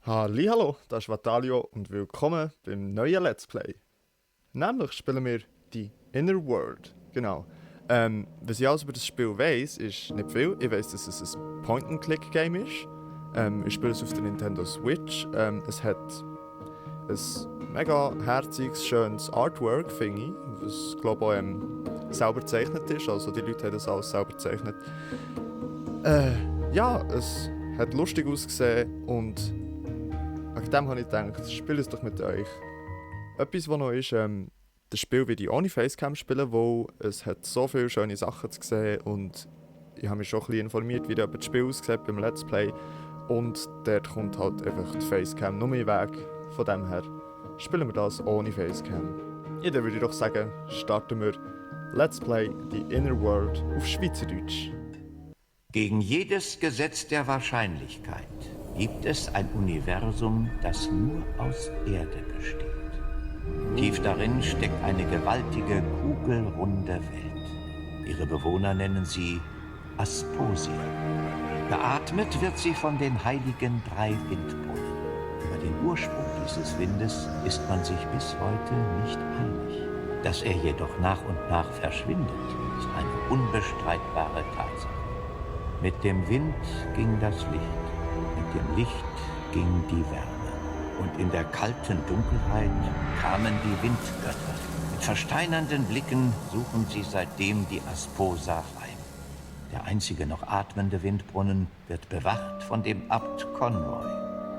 Hallihallo, das ist Vatalio und willkommen beim neuen Let's Play. Nämlich spielen wir die Inner World. Genau. Was ich alles über das Spiel weiss, ist nicht viel. Ich weiss, dass es ein Point-and-Click-Game ist. Ich spiele es auf der Nintendo Switch. Es hat ein mega herziges, schönes Artwork, finde ich. Was, glaube ich, auch selber gezeichnet ist. Also die Leute haben das alles selber gezeichnet. Ja, es hat lustig ausgesehen und wegen dem habe ich gedacht, ich spiele es doch mit euch. Etwas, was noch ist, das Spiel will ich ohne Facecam spielen, weil es hat so viele schöne Sachen zu sehen und ich habe mich schon ein bisschen informiert, wie das Spiel aussieht beim Let's Play. Und dort kommt halt einfach die Facecam nur in den Weg. Von dem her spielen wir das ohne Facecam. Ja, dann würde ich doch sagen, starten wir Let's Play The Inner World auf Schweizerdeutsch. Gegen jedes Gesetz der Wahrscheinlichkeit gibt es ein Universum, das nur aus Erde besteht. Tief darin steckt eine gewaltige, kugelrunde Welt. Ihre Bewohner nennen sie Asposia. Beatmet wird sie von den heiligen 3 Windbrunnen. Über den Ursprung dieses Windes ist man sich bis heute nicht einig. Dass er jedoch nach und nach verschwindet, ist eine unbestreitbare Tatsache. Mit dem Wind ging das Licht, mit dem Licht ging die Wärme. Und in der kalten Dunkelheit kamen die Windgötter. Mit versteinernden Blicken suchen sie seitdem die Asposa heim. Der einzige noch atmende Windbrunnen wird bewacht von dem Abt Conroy.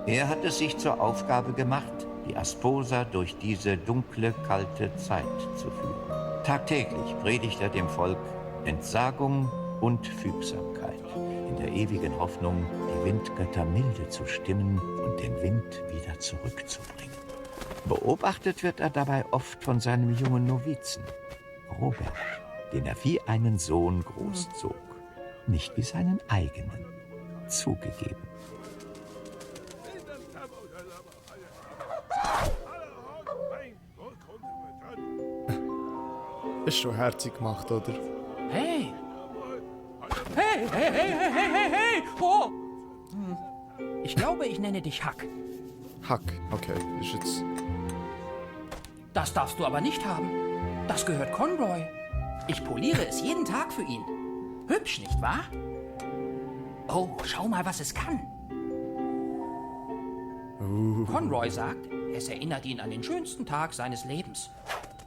Er hat es sich zur Aufgabe gemacht, die Asposa durch diese dunkle, kalte Zeit zu führen. Tagtäglich predigt er dem Volk Entsagung und Fügsamkeit, in der ewigen Hoffnung, die Windgötter milde zu stimmen und den Wind wieder zurückzubringen. Beobachtet wird er dabei oft von seinem jungen Novizen, Robert, den er wie einen Sohn großzog, nicht wie seinen eigenen, zugegeben. Ist schon herzig gemacht, oder? Hey! Hey, hey, hey, hey, hey, hey, hey! Oh! Ich glaube, ich nenne dich Huck. Hack, okay, ist jetzt... Das darfst du aber nicht haben. Das gehört Conroy. Ich poliere es jeden Tag für ihn. Hübsch, nicht wahr? Oh, schau mal, was es kann. Conroy sagt, es erinnert ihn an den schönsten Tag seines Lebens.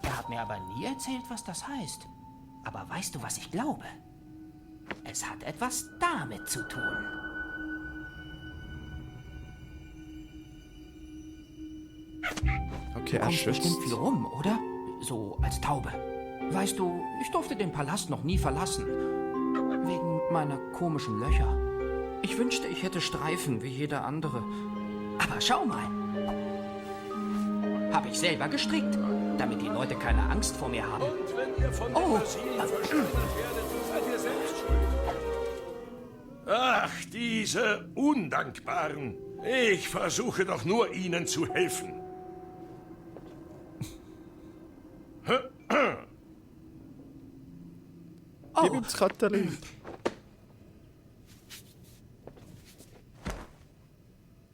Er hat mir aber nie erzählt, was das heißt. Aber weißt du, was ich glaube? Es hat etwas damit zu tun. Okay, Du kommst bestimmt viel rum, oder? So als Taube. Weißt du, ich durfte den Palast noch nie verlassen. Wegen meiner komischen Löcher. Ich wünschte, ich hätte Streifen wie jeder andere. Aber schau mal. Habe ich selber gestrickt, damit die Leute keine Angst vor mir haben. Und wenn ihr von Oh. der Maschine verschwindet werdet, seid ihr selbst schuld. Ach, diese Undankbaren. Ich versuche doch nur, ihnen zu helfen. Gib ihm das Kötterchen.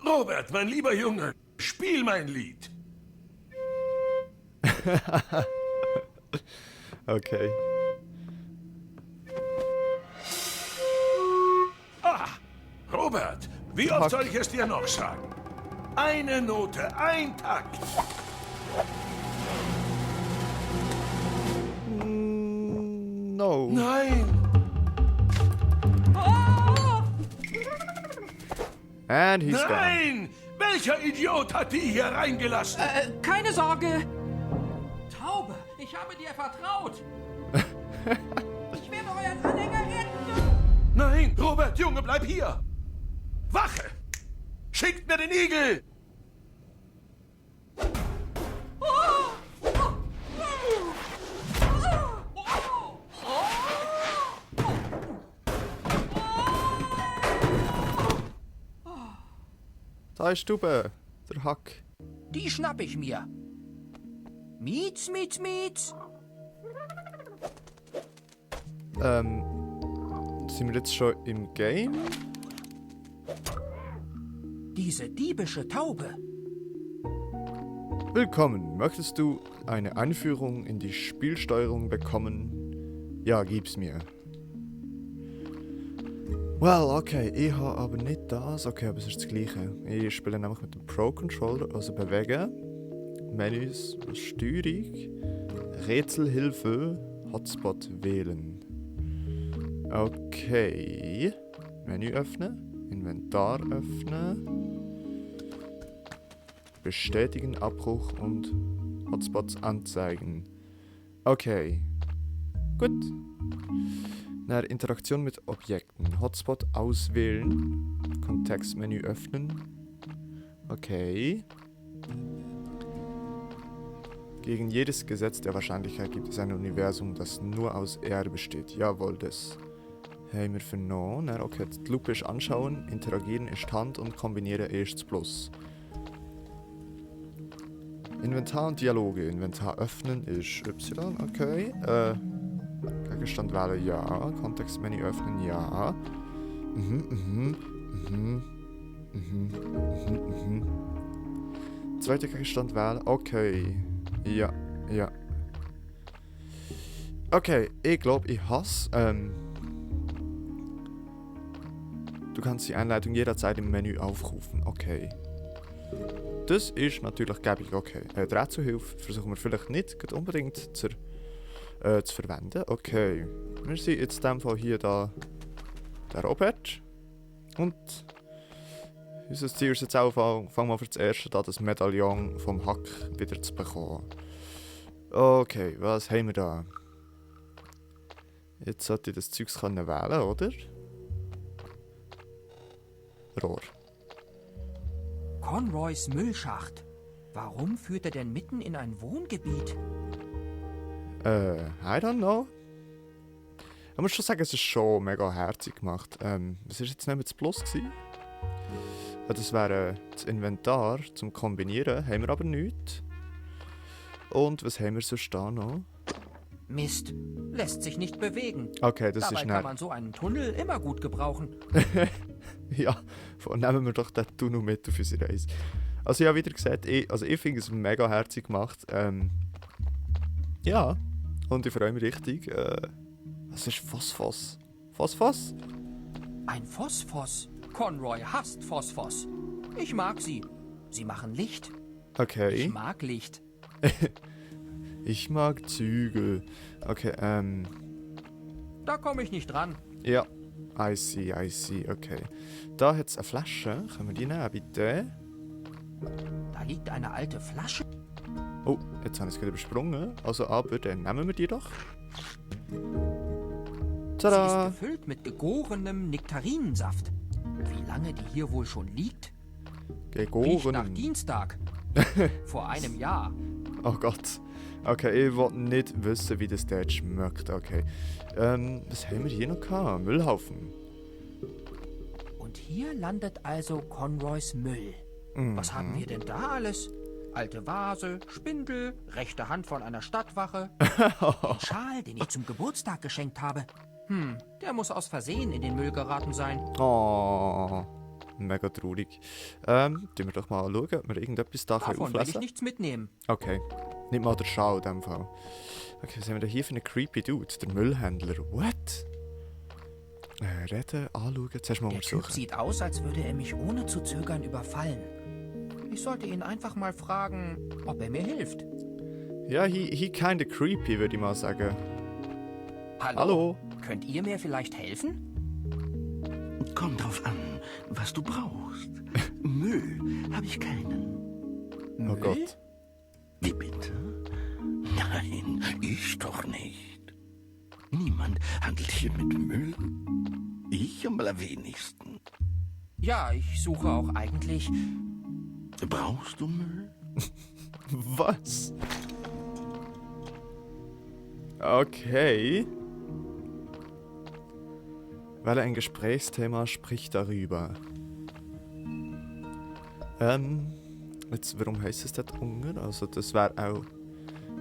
Robert, mein lieber Junge, spiel mein Lied. Okay. Robert, wie oft soll ich es dir noch sagen? Eine Note, ein Takt. No. Nein, And he's gone. nein! Welcher Idiot hat die hier reingelassen? Keine Sorge. Taube, ich habe dir vertraut. Ich werde euren Anhänger retten. Nein, Robert, Junge, bleib hier! Wache! Schickt mir den Igel! Da ist Stube, der Hack. Die schnapp ich mir. Mietz, mietz, mietz. Sind wir jetzt schon im Game? Diese diebische Taube. Willkommen. Möchtest du eine Einführung in die Spielsteuerung bekommen? Ja, gib's mir. Well, okay, ich habe aber nicht das. Okay, aber es ist das Gleiche. Ich spiele nämlich mit dem Pro-Controller, also bewegen, Menüs, Steuerung, Rätselhilfe, Hotspot wählen. Okay. Menü öffnen, Inventar öffnen, bestätigen, Abbruch und Hotspots anzeigen. Okay. Gut. Nach Interaktion mit Objekten. Hotspot auswählen. Kontextmenü öffnen. Okay. Gegen jedes Gesetz der Wahrscheinlichkeit gibt es ein Universum, das nur aus Erde besteht. Jawohl, das haben wir vernommen. Okay, die Lupe ist anschauen, interagieren ist Hand und kombinieren ist das Plus. Inventar und Dialoge. Inventar öffnen ist Y, okay. Gegenstand wählen, ja. Kontextmenü öffnen, ja. Zweiter Gegenstand wählen, okay. Ja. Okay, ich glaube, ich hasse. Du kannst die Einleitung jederzeit im Menü aufrufen, okay. Das ist natürlich gäbig, okay. Rätselhilfe versuchen wir vielleicht nicht unbedingt zu verwenden. Okay, wir sind jetzt in dem Fall hier der Robert. Und unser Ziel ist jetzt auch, fangen wir für das Erste an, das Medaillon vom Hack wieder zu bekommen. Okay, was haben wir da? Jetzt sollte ich das Zeugs wählen, oder? Rohr. Conroys Müllschacht. Warum führt er denn mitten in ein Wohngebiet? I don't know. Ich muss schon sagen, es ist schon mega herzig gemacht. Was war jetzt nicht das Plus gewesen? Das wäre das Inventar zum Kombinieren, haben wir aber nichts. Und was haben wir sonst da noch? Mist, lässt sich nicht bewegen. Okay, das Dabei ist kann man so einen Tunnel immer gut gebrauchen. Ja, nehmen wir doch den Tunnel mit auf unsere Reise. Also ja, wieder gesagt, ich finde es mega herzig gemacht. Ja, und ich freue mich richtig. Was ist Phosphos? Phosphos? Ein Phosphos? Conroy hasst Phosphos. Ich mag sie. Sie machen Licht. Okay. Ich mag Licht. Ich mag Zügel. Okay, Da komme ich nicht dran. ja. I see, okay. Da hat es eine Flasche. Können wir die nehmen, bitte? Da liegt eine alte Flasche. Oh, jetzt habe ich es gerade übersprungen. Also, aber dann nehmen wir die doch. Sie Tada! ist gefüllt mit gegorenem Nektarinensaft. Wie lange die hier wohl schon liegt? Riecht nach Gegoren. Dienstag. Vor einem Jahr. Oh Gott. Okay, ich wollte nicht wissen, wie das dort schmeckt. Okay. Was haben wir hier noch gehabt? Müllhaufen. Und hier landet also Conroys Müll. Was haben wir denn da alles? Alte Vase, Spindel, rechte Hand von einer Stadtwache. Den Schal, den ich zum Geburtstag geschenkt habe. Der muss aus Versehen in den Müll geraten sein. Oh, mega traurig. Tun wir doch mal schauen, ob wir irgendetwas da Davon will ich auflesen. nichts mitnehmen. Okay. Nicht mal der Schal in dem Fall. Okay, was haben wir denn hier für einen creepy Dude? Der Müllhändler. What? Reden, anschauen, zuerst mal Der Typ untersuchen. sieht aus, als würde er mich ohne zu zögern überfallen. Ich sollte ihn einfach mal fragen, ob er mir hilft. Ja, he kinda creepy, würde ich mal sagen. Hallo? Könnt ihr mir vielleicht helfen? Kommt drauf an, was du brauchst. Müll habe ich keinen. Oh Gott. Wie bitte? Nein, ich doch nicht. Niemand handelt hier mit Müll. Ich am allerwenigsten. Ja, ich suche auch eigentlich... Brauchst du Müll? Was? Okay. Weil ein Gesprächsthema spricht darüber. Jetzt, warum heisst es dort unten? Also das wäre auch...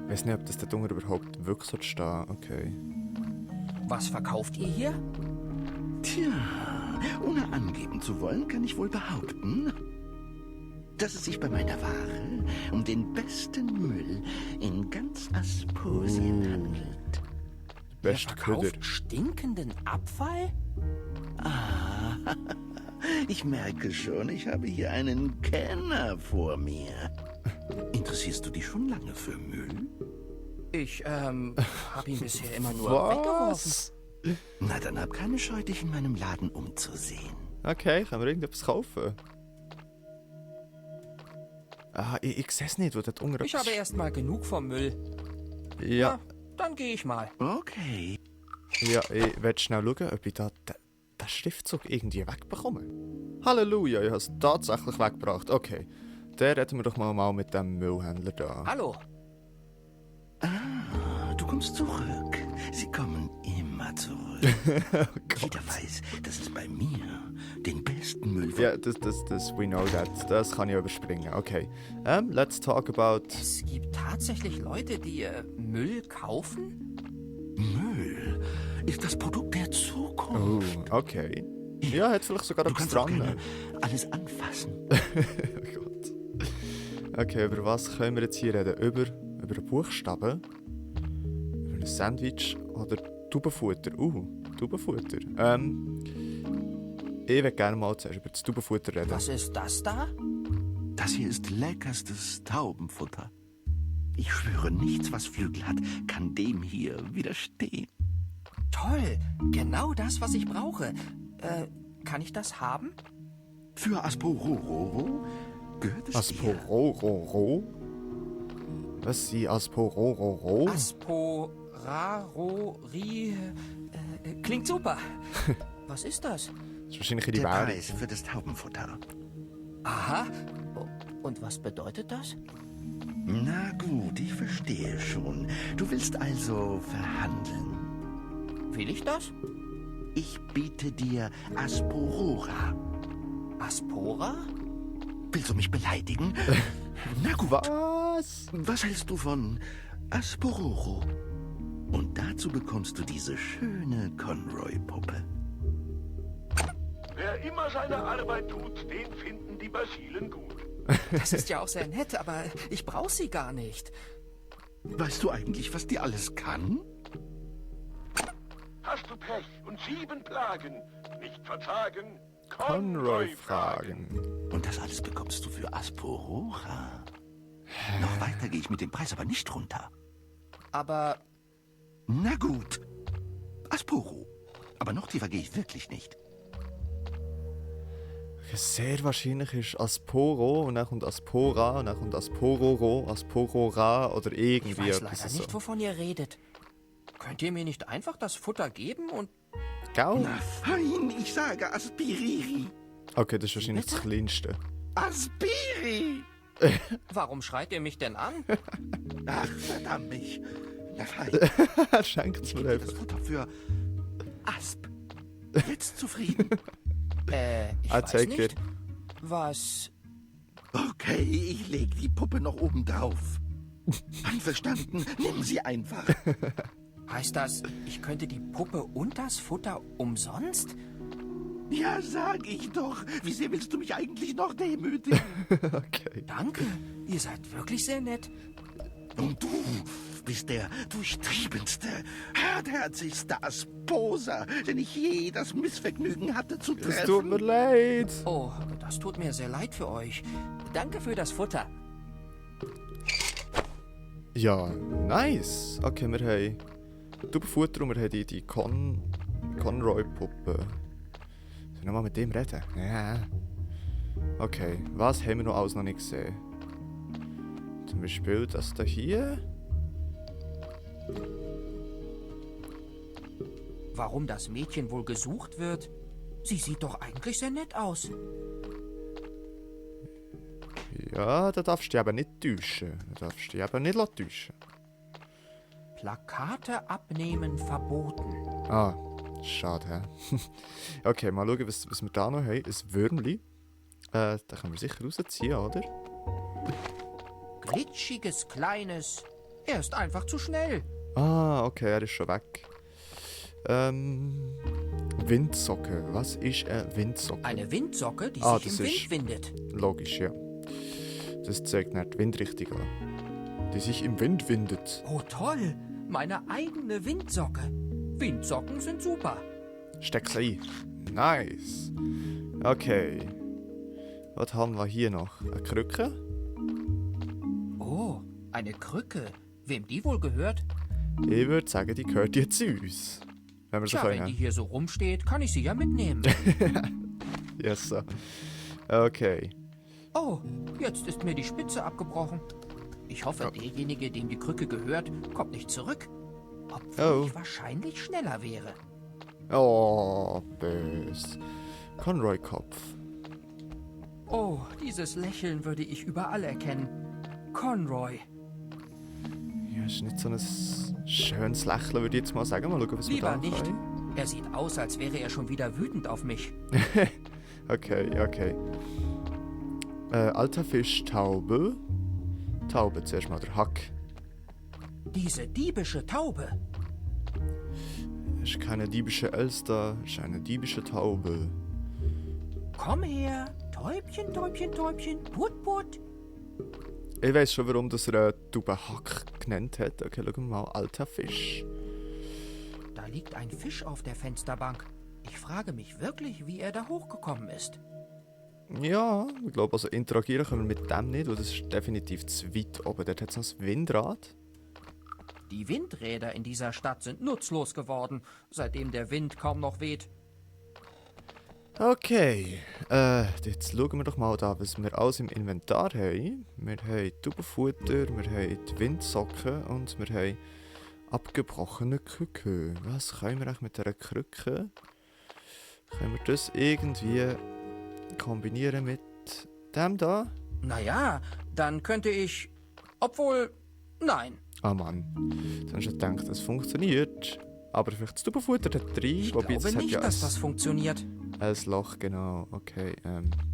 Ich weiß nicht, ob das dort unten überhaupt wirklich so steht. Okay. Was verkauft ihr hier? Tja, ohne angeben zu wollen, kann ich wohl behaupten, dass es sich bei meiner Ware um den besten Müll in ganz Asposien handelt. Ihr Beste Köder. verkauft stinkenden Abfall? Ich merke schon, ich habe hier einen Kenner vor mir. Interessierst du dich schon lange für Müll? Ich, hab ihn bisher immer nur weggeworfen. Was? Na, dann hab keine Scheu, dich in meinem Laden umzusehen. Okay, können wir irgendetwas kaufen? Ah, ich sehe es nicht, wo dort unten Ich habe erst mal genug vom Müll. Ja, Dann gehe ich mal. Okay. ja, ich will schnell schauen, ob ich da den Schriftzug irgendwie wegbekomme. Halleluja, ich habe es tatsächlich weggebracht. Okay, dann reden wir doch mal mit dem Müllhändler da. Hallo. Du kommst zurück. Sie kommen immer zurück. Jeder weiß, dass es bei mir den besten Müll Ja, das, we know that. Das kann ich überspringen. Okay, let's talk about... Es gibt tatsächlich Leute, die Müll kaufen? Müll ist das Produkt der Oh, Zukunft. okay. Ja, hat vielleicht sogar Du etwas kannst auch dran. gerne alles anfassen. Oh Gott. Okay, über was können wir jetzt hier reden? Über einen Buchstaben? Über ein Sandwich oder Taubenfutter? Taubenfutter. Ich würde gerne mal zuerst über das Taubenfutter reden. Was ist das da? Das hier ist leckerstes Taubenfutter. Ich schwöre, nichts, was Flügel hat, kann dem hier widerstehen. Toll, genau das, was ich brauche. Kann ich das haben? Für Aspororo gehört es dir. Aspororo? Was sie Aspororo? Asporarori. Klingt super. Was ist das? Das ist wahrscheinlich die Der Währung. Preis für das Taubenfutter. Aha. Und was bedeutet das? Na gut, ich verstehe schon. Du willst also verhandeln. Will ich das? Ich biete dir Asporora. Aspora? Willst du mich beleidigen? Na gut. Was? Was hältst du von Aspororo? Und dazu bekommst du diese schöne Conroy-Puppe. Wer immer seine Arbeit tut, den finden die Basilen gut. Das ist ja auch sehr nett, aber ich brauche sie gar nicht. Weißt du eigentlich, was die alles kann? Hast du Pech und 7 Plagen, nicht verzagen, Conroy fragen. Und das alles bekommst du für Asporora. Noch weiter gehe ich mit dem Preis aber nicht runter. Aber Na gut. Asporo. Aber noch tiefer gehe ich wirklich nicht. Sehr wahrscheinlich ist Asporo und dann kommt Aspora und dann kommt Aspororo, Asporora oder ich irgendwie weiß etwas leider so. nicht, wovon ihr redet. Könnt ihr mir nicht einfach das Futter geben und... Gell? Na fein, ich sage Aspiriri. Okay, das ist wahrscheinlich das Bitte? Kleinste. Aspiri! Warum schreit ihr mich denn an? Ach, verdammt mich. Na fein, Schenkt es ich mir gebe dir das einfach. Futter für Asp. Jetzt zufrieden? Ich Zeig weiß dir. nicht. Was... Okay, ich leg die Puppe noch oben drauf. Einverstanden, nimm sie einfach. Heißt das, ich könnte die Puppe und das Futter umsonst? Ja, sag ich doch. Wie sehr willst du mich eigentlich noch demütigen? Okay. Danke, ihr seid wirklich sehr nett. Und du bist der durchtriebenste, hartherzigste Asposer, den ich je das Missvergnügen hatte zu treffen. Es tut mir leid. Oh, das tut mir sehr leid für euch. Danke für das Futter. Ja, nice. Okay, wir haben Taubenfutter und wir haben die Conroy-Puppe. Sollen wir nochmal mit dem reden? Ja. Okay, was haben wir noch alles noch nicht gesehen? Zum Beispiel das da hier. Warum das Mädchen wohl gesucht wird? Sie sieht doch eigentlich sehr nett aus. Ja, da darfst du dich aber nicht täuschen. Da darfst du dich aber nicht täuschen. Plakate abnehmen verboten. Ah, schade, hä? Okay, mal schauen, was wir da noch haben. Ein Würmli. Da können wir sicher rausziehen, oder? Glitschiges, kleines. Er ist einfach zu schnell. Ah, okay, er ist schon weg. Windsocke. Was ist eine Windsocke? Eine Windsocke, die Ah, sich das im ist- Wind windet. Logisch, ja. Das zeigt nicht die Windrichtung an. Die sich im Wind windet. Oh toll, meine eigene Windsocke. Windsocken sind super. Steck sie ein. Nice. Okay. Was haben wir hier noch? Eine Krücke? Oh, eine Krücke. Wem die wohl gehört? Ich würde sagen, die gehört jetzt uns. Wenn wir so Tja, wenn die können. hier so rumsteht, kann ich sie ja mitnehmen. Yes, sir. Okay. Oh, jetzt ist mir die Spitze abgebrochen. Ich hoffe, derjenige, dem die Krücke gehört, kommt nicht zurück. Obwohl ich wahrscheinlich schneller wäre. Oh, bös. Conroy-Kopf. Oh, dieses Lächeln würde ich überall erkennen. Conroy. Ja, ist nicht so ein schönes Lächeln, würde ich jetzt mal sagen. Mal schauen, was wir Lieber da nicht. können. Er sieht aus, als wäre er schon wieder wütend auf mich. Okay. Alter Fisch, Taube. Taube, zuerst mal der Hack. Diese diebische Taube. Ist keine diebische Elster, ist eine diebische Taube. Komm her. Täubchen, Täubchen, Täubchen. Put, put. Ich weiß schon, warum das er Taube Hack genannt hat. Okay, schauen wir mal. Alter Fisch. Da liegt ein Fisch auf der Fensterbank. Ich frage mich wirklich, wie er da hochgekommen ist. Ja, ich glaube, also interagieren können wir mit dem nicht, weil das ist definitiv zu weit oben. Dort hat es noch das Windrad. Die Windräder in dieser Stadt sind nutzlos geworden, seitdem der Wind kaum noch weht. Okay, jetzt schauen wir doch mal da, was wir alles im Inventar haben. Wir haben Taubenfutter, wir haben die Windsocken und wir haben abgebrochene Krücke. Was können wir eigentlich mit dieser Krücke? Können wir das irgendwie kombinieren mit dem da? Naja, dann könnte ich... Obwohl... Nein. Ah Mann, dann hast du gedacht, das funktioniert. Aber vielleicht das Taubenfutter da drin. Ich wobei glaube hat nicht, ja dass das funktioniert. ein Loch, genau. Okay,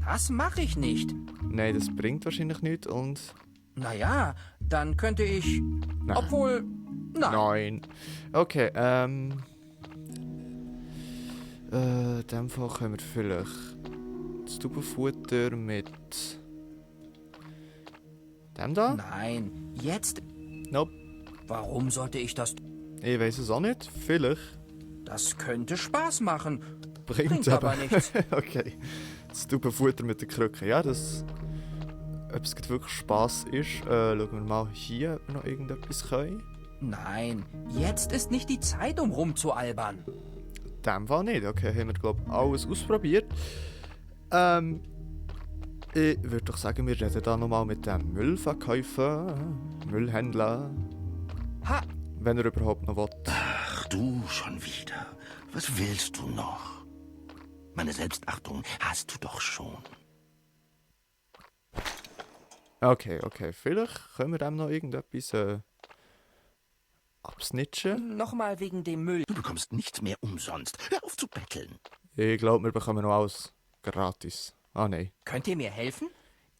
Das mache ich nicht. nein, das bringt wahrscheinlich nichts und... Naja, dann könnte ich... Nein. Obwohl... Nein. Nein. Okay, in dem Fall können wir vielleicht das Taubenfutter mit dem da? Nein. Jetzt... Nope. Warum sollte ich das... Ich weiß es auch nicht. Vielleicht Das könnte Spaß machen. bringt es aber nichts. Okay. Das Taubenfutter mit der Krücke. Ja, das... Ob es gerade wirklich Spass ist. Schauen wir mal hier, ob wir noch irgendetwas können. Nein, jetzt ist nicht die Zeit, um rumzualbern. In dem Fall nicht. Okay, haben wir, glaube ich, alles ausprobiert. Ich würde doch sagen, wir reden da nochmal mit dem Müllverkäufer, Müllhändler, Ha! wenn er überhaupt noch will. Ach, du schon wieder. Was willst du noch? Meine Selbstachtung hast du doch schon. Okay. Vielleicht können wir dem noch irgendetwas absnitchen. Nochmal wegen dem Müll. Du bekommst nichts mehr umsonst. Hör auf zu betteln. Ich glaube, wir bekommen noch alles gratis. Ah, nein. Könnt ihr mir helfen?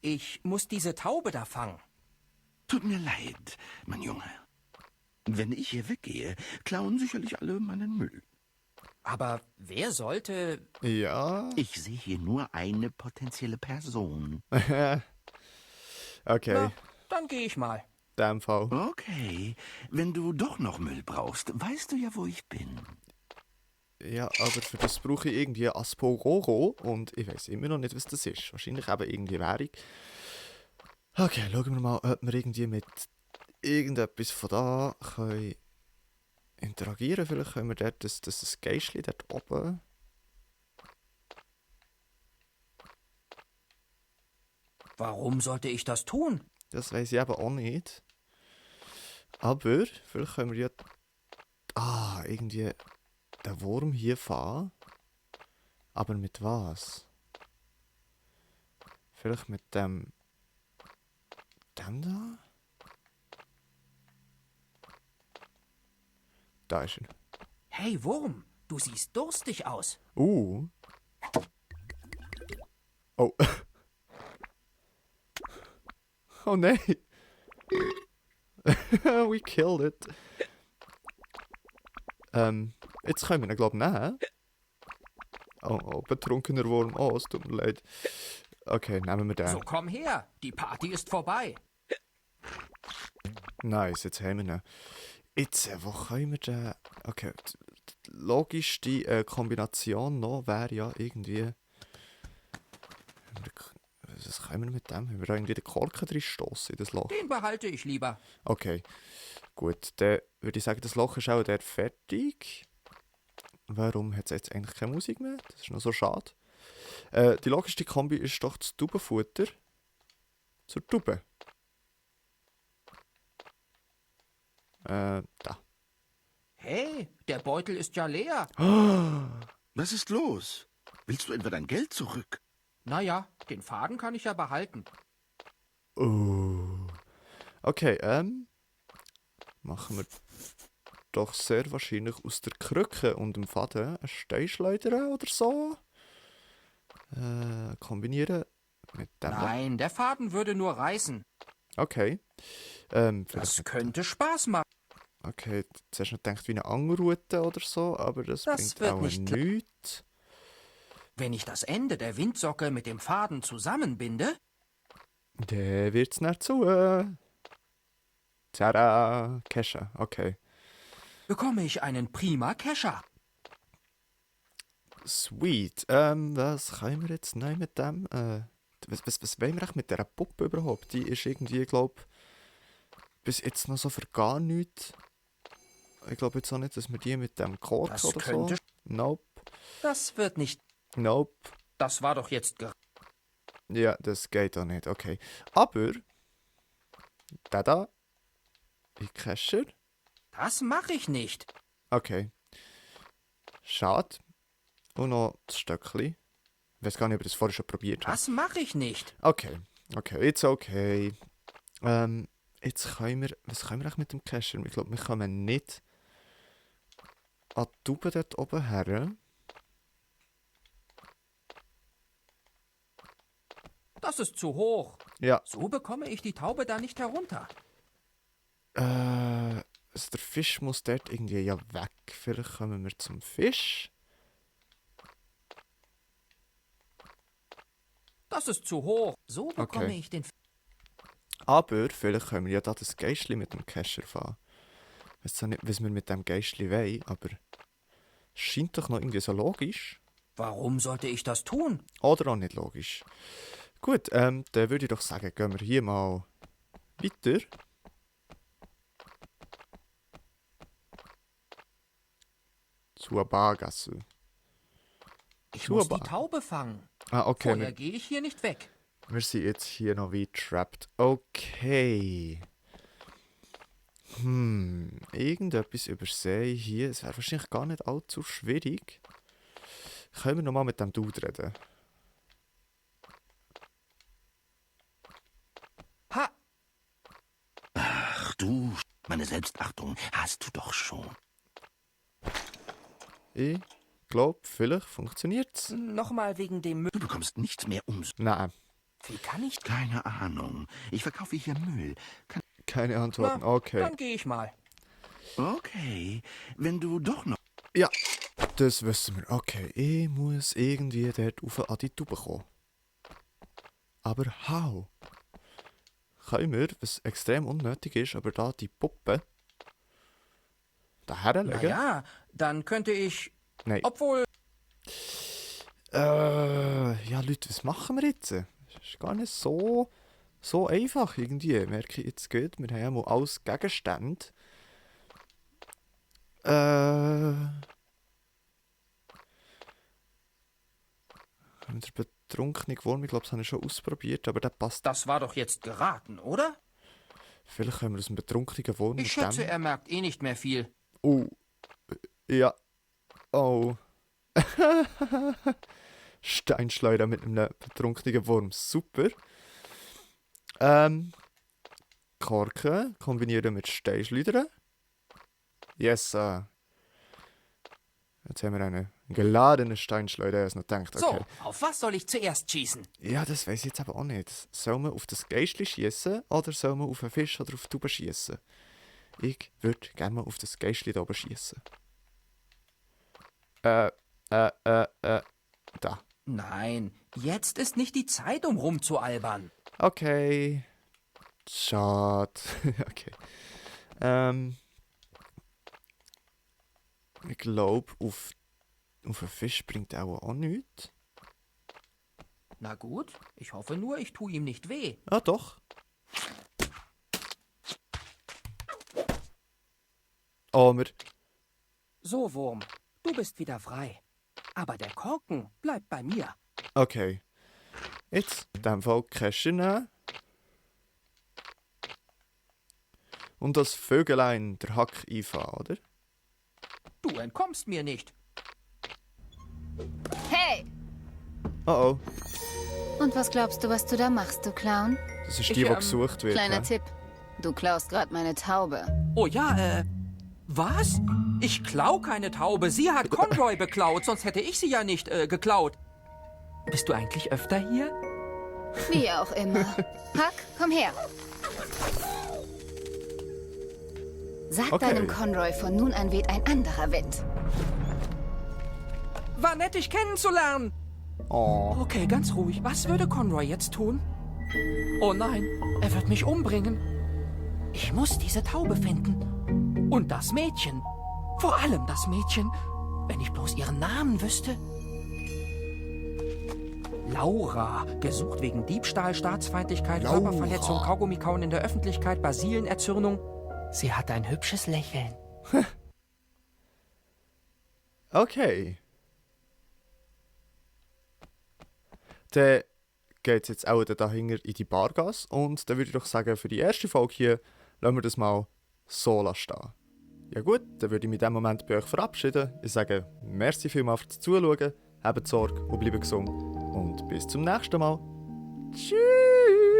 Ich muss diese Taube da fangen. Tut mir leid, mein Junge. Wenn ich hier weggehe, klauen sicherlich alle meinen Müll. Aber wer sollte... Ja. Ich sehe hier nur eine potenzielle Person. Okay, Na, dann gehe ich mal. in dem Fall. Okay, wenn du doch noch Müll brauchst, weißt du ja, wo ich bin. Ja, aber für das brauche ich irgendwie Aspororo und ich weiß immer noch nicht, was das ist. Wahrscheinlich eben irgendwie Währung. Okay, schauen wir mal, ob wir irgendwie mit irgendetwas von da können interagieren. Vielleicht können wir dort das Geistchen dort oben. Warum sollte ich das tun? Das weiß ich eben auch nicht. Aber vielleicht können wir ja irgendwie den Wurm hier fahren. Aber mit was? Vielleicht mit dem da? Da ist er. Hey Wurm, du siehst durstig aus. Oh. Oh nein. We killed it. Jetzt können wir ihn, glaube ich, nehmen. Oh, betrunkener Wurm. Oh, es tut mir leid. Okay, nehmen wir den. So komm her, die Party ist vorbei. Nice, jetzt haben wir ihn. Jetzt, wo können wir den... Okay, die logischste Kombination noch wäre ja irgendwie... Was können wir mit dem? Haben wir da irgendwie den Korken drin stossen in das Loch? Den behalte ich lieber. Okay, gut. Dann würde ich sagen, das Loch ist auch der fertig. Warum hat es jetzt eigentlich keine Musik mehr? Das ist noch so schade. Die logischste Kombi ist doch das Taubenfutter zur Taube. Da. Hey, der Beutel ist ja leer. Was ist los? Willst du etwa dein Geld zurück? Naja, den Faden kann ich ja behalten. Okay, machen wir doch sehr wahrscheinlich aus der Krücke und dem Faden einen Steinschleuder oder so. Kombinieren mit dem. Nein, der Faden würde nur reißen. Okay. Das könnte Spaß machen. Okay, jetzt hast du noch gedacht wie eine Angelrute oder so, aber das bringt wird auch nicht nichts. Wenn ich das Ende der Windsocke mit dem Faden zusammenbinde, Der wird's nicht zu. Tada, Kescher, okay. bekomme ich einen prima Kescher. Sweet. Was können wir jetzt nein mit dem? Was wollen wir eigentlich mit dieser Puppe überhaupt? Die ist irgendwie, glaube bis jetzt noch so für gar nichts. Ich glaube jetzt auch nicht, dass wir die mit dem Kork Das oder könnte- so. Nope. Das wird nicht. Nope. Das war doch jetzt. Ja, das geht auch nicht, okay. Aber, der da, ich Kescher. Das mache ich nicht. Okay. Schade. Und noch das Stöckli. Ich weiß gar nicht, ob ich das vorher schon probiert habe. Das mache ich nicht. Okay. Okay, jetzt okay. Jetzt können wir... Was können wir eigentlich mit dem Kescher? Ich glaube, wir kommen nicht an die Tube dort oben her. Das ist zu hoch. Ja. So bekomme ich die Taube da nicht herunter. Also der Fisch muss dort irgendwie ja weg. Vielleicht kommen wir zum Fisch. Das ist zu hoch. So bekomme Okay. ich den. Aber vielleicht können wir ja da das Geistli mit dem Kescher fahren. Ich weiß zwar nicht, was wir mit dem Geistli wollen, aber es scheint doch noch irgendwie so logisch. Warum sollte ich das tun? Oder auch nicht logisch. Gut, dann würde ich doch sagen, gehen wir hier mal weiter. Zur Bargasse. Ich muss Super. die Taube fangen. Ah, okay. Vorher gehe ich hier nicht weg. Wir sind jetzt hier noch wie trapped. Okay. Irgendetwas übersehe ich hier. Es wäre wahrscheinlich gar nicht allzu schwierig. Können wir nochmal mit dem Dude reden? Ha! Ach du, meine Selbstachtung hast du doch schon. Ich glaube, vielleicht funktioniert's. Nochmal wegen dem Müll. Du bekommst nichts mehr umsonst. Nein, Wie kann ich? Keine Ahnung. Ich verkaufe hier Müll. keine Antworten. Na, Okay. Dann gehe ich mal. Okay, wenn du doch noch... Ja, das wissen wir. Okay, ich muss irgendwie dort rauf an die Tube kommen. Aber how? Können wir, was extrem unnötig ist, aber da die Puppe da herlegen? Naja, dann könnte ich. Nein. Obwohl. Ja, Leute, was machen wir jetzt? Das ist gar nicht so einfach irgendwie. Merke ich jetzt gut. Wir haben ja mal alles Gegenstände. Der betrunkene Wurm, ich glaube, das habe ich schon ausprobiert, aber der passt. Das war doch jetzt geraten, oder? Vielleicht können wir aus dem betrunkenen Wurm Ich mit schätze, dem... er merkt eh nicht mehr viel. Oh. Ja. Oh. Steinschleuder mit einem betrunkenen Wurm. Super. Korken kombinieren mit Steinschleudern. Yes, Jetzt haben wir eine geladene Steinschleuder, ich noch gedacht. Okay. So, auf was soll ich zuerst schießen? Ja, das weiß ich jetzt aber auch nicht. Soll man auf das Geistli schießen oder soll man auf einen Fisch oder auf die Tube schießen? Ich würde gerne mal auf das Geistli da oben schießen. Da. Nein, Jetzt ist nicht die Zeit, um rumzualbern. Okay. Schade. Okay. Ich glaube, auf einen Fisch bringt auch nichts. Na gut, ich hoffe nur, ich tue ihm nicht weh. Ah, doch. Omer. So, Wurm, du bist wieder frei. Aber der Korken bleibt bei mir. Okay. Jetzt in diesem Fall Kästchen nehmen. Und das Vögelein der Hack einfahren, oder? Du entkommst mir nicht. Hey! Oh oh. Und was glaubst du, was du da machst, du Clown? Das ist die, die gesucht wird. Kleiner ne? Tipp. Du klaust gerade meine Taube. Oh ja, was? Ich klau keine Taube. Sie hat Conroy beklaut, sonst hätte ich sie ja nicht geklaut. Bist du eigentlich öfter hier? Wie auch immer. Huck, komm her. Sag Okay. deinem Conroy, von nun an weht ein anderer Wind. War nett, dich kennenzulernen. Oh. Okay, ganz ruhig. Was würde Conroy jetzt tun? Oh nein, er wird mich umbringen. Ich muss diese Taube finden. Und das Mädchen. Vor allem das Mädchen. Wenn ich bloß ihren Namen wüsste. Laura, gesucht wegen Diebstahl, Staatsfeindlichkeit, Laura. Körperverletzung, Kaugummikauen in der Öffentlichkeit, Basilinenerzürnung. Sie hat ein hübsches Lächeln. Okay. Dann geht es jetzt auch dahinter in die Bargas. Und dann würde ich doch sagen, für die erste Folge hier lassen wir das mal so stehen. Ja gut, dann würde ich mich in diesem Moment bei euch verabschieden. Ich sage merci vielmals fürs Zuschauen, habt Sorge und bleibt gesund. Und bis zum nächsten Mal. Tschüss!